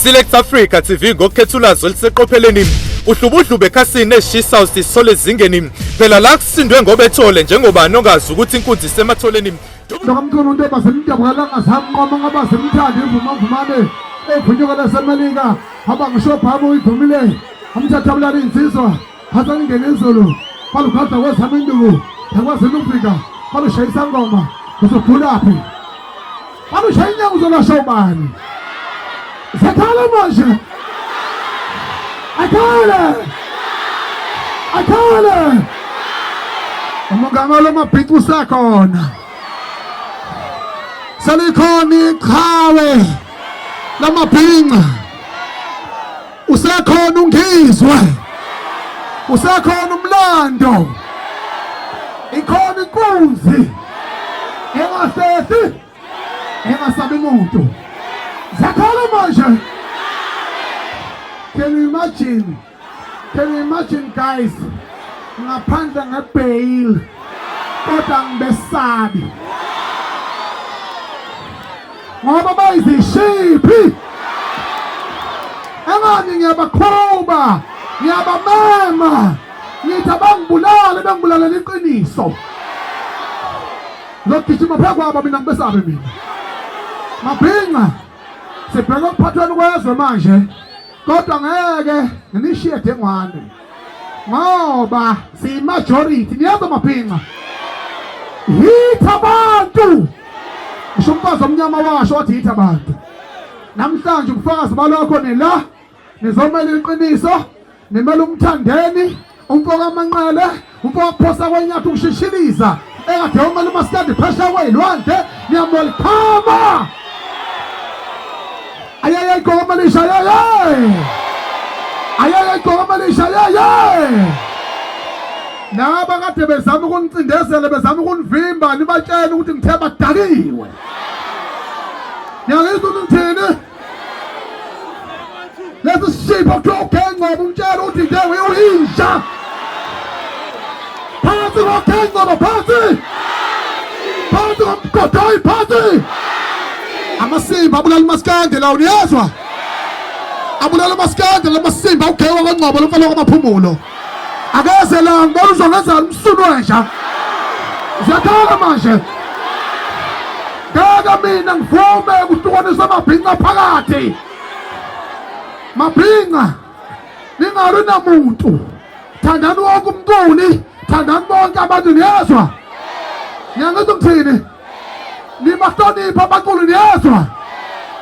Select Africa TV ngokukhetha ulwazi oluseqopheleni uhlubudlube ekhasini eshisayo sisithole ezingeni phela la kusindwe ngobethole njengobani ongazi ukuthi inkunzi isematholeni. Lokamchunu into basemdabukalanga samnqoma ngoba simthanda ivumavumane evunyuka lasemelika haba ngisho bhamu uyivumile amthatha bulala insizwa hasaningena izulu balukhadla kwezama induku yakwazini ukufika balushayisa ngoma uzogulaphi balushaya inyanga uzolasha ubani zakhala manje akhale akhale umongameli wamabhici usekhona selikhona iqhawe lamabhinca usekhona ungizwe usekhona umlando ikhona inkunzi engahlehli engasabi muntu zakhala manje. Can you imagine, can you imagine guys, ngaphandle ngebail kodwa ngibesabi ngoba bayizishiphi engani ngiyabakhuba ngiyabamema ngithi abangibulale bengibulalela iqiniso ngizogijima phezu kwabo mina ngibesabe mina mabhinca sibheke okuphathweni kwezwe manje kodwa ngeke nginishiye dengwane ngoba siyi-majority niyezwa mabhinca yithi abantu ngisho umfazi omnyama washo wathi yithi abantu namhlanje ubufakazi balokho nila nizomela iqiniso nimele umthandeni umfo kamanqele umfo wakuphosa kwenyathi ukushishiliza ekade omele umasikandi phesheya kweyilwandle niyamwelkhama ayeye igqoka alisha yeye ayeye igqoka alisha yeye laba kade bezama ukunicindezela bezama ukunivimba nibatshele ukuthi ngithe badakiwe niyangizwa ukuthi ngithini lesi sishipha kuthiwa uGengcobo umtshela ukuthi nje uyinja phansi koGengcobo phansi phansi komgodoyi phansi amasimba abulala umasikandi la uniyezwa abulala umasikandi la masimba ugewa kwangcobo lomfana kwamaphumulo akeze la ngibona uzongenzani umsunu wenja ziyakhala manje ngeke mina ngivume kuhlukanisa amabhinca phakathi mabhinca ningalwi namuntu thandani wonke umculi thandani bonke abantu niyezwa niyangizwa ukuthini nibahloniphe abaculi niyezwa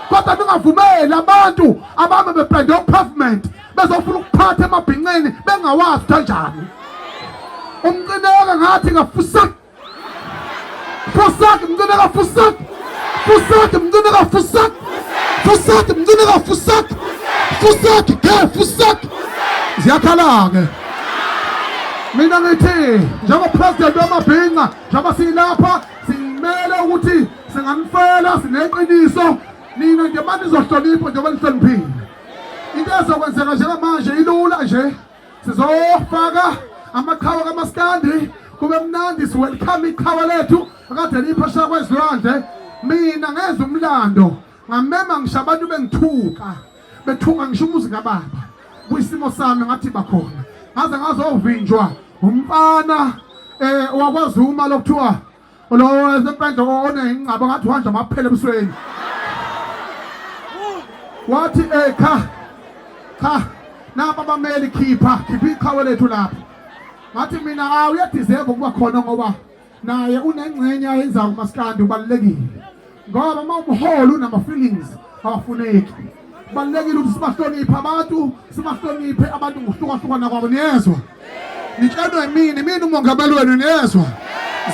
kodwa ningavumeli abantu abame bepende upavement bezofuna ukuphatha emabhinqeni bengawazi kanjani umcineka ngathi ngafusak fusak mcineka fusak fusak mcineka fusak fusak mcineka fusak fusak ke fusak ziyakhala-ke mina ngithi njengopresident wamabhinca njengoba silapha simele ukuthi singanifela sineqiniso nina nje manizohlonipha njengoba nihloniphile Into ezokwenzeka njengamanje ilula nje, sizofaka amaqhawe kamaskandi kube mnandi, siwelcome iqhawe lethu akade liphesheya kwezilwandle. Mina ngenza umlando ngamema ngisho abantu bengithuka bethuka ngisho umuzi kababa kwisimo sami ngathi bakhona ngaze ngazovinjwa umfana eh wakwaZuma lokuthiwa lo wesempendlo onengcabo ngathi uhanja amaphele ebusweni wathi eh cha cha naba abameli khipha khipha iqhawe lethu lapha ngathi mina ah uyadeserve ukuba khona ngoba naye unengxenye ayenza kumaskandi ubalulekile ngoba uma umholi unama feelings awafuneki kubalulekile ukuthi sibahloniphe abantu sibahloniphe abantu ngokuhlukahlukana kwabo niyezwa nitshelwe mina mina umongameli wenu niyezwa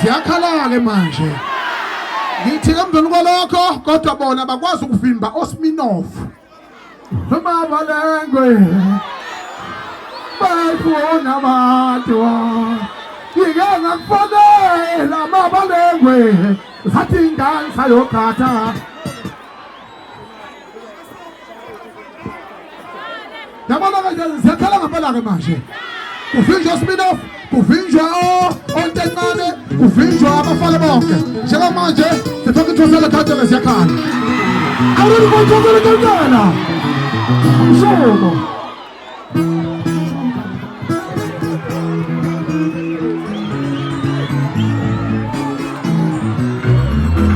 ziyakhala-ke manje ngithi emveni kwalokho kodwa bona bakwazi ukuvimba osminoff mabalengwe bayifuna abantu ngike ngakufonela mabalengwe zathi ingane sayogqatha Yabona ke ziyakhala ngempela ke manje. Kuvinjwa uSminoff, kuvinjwa ontencane, kuvinjwa abafana bonke. Njengamanje sifaka ithosela khathele ziyakhala. Awuthi kwethosela khathele. Mshumo.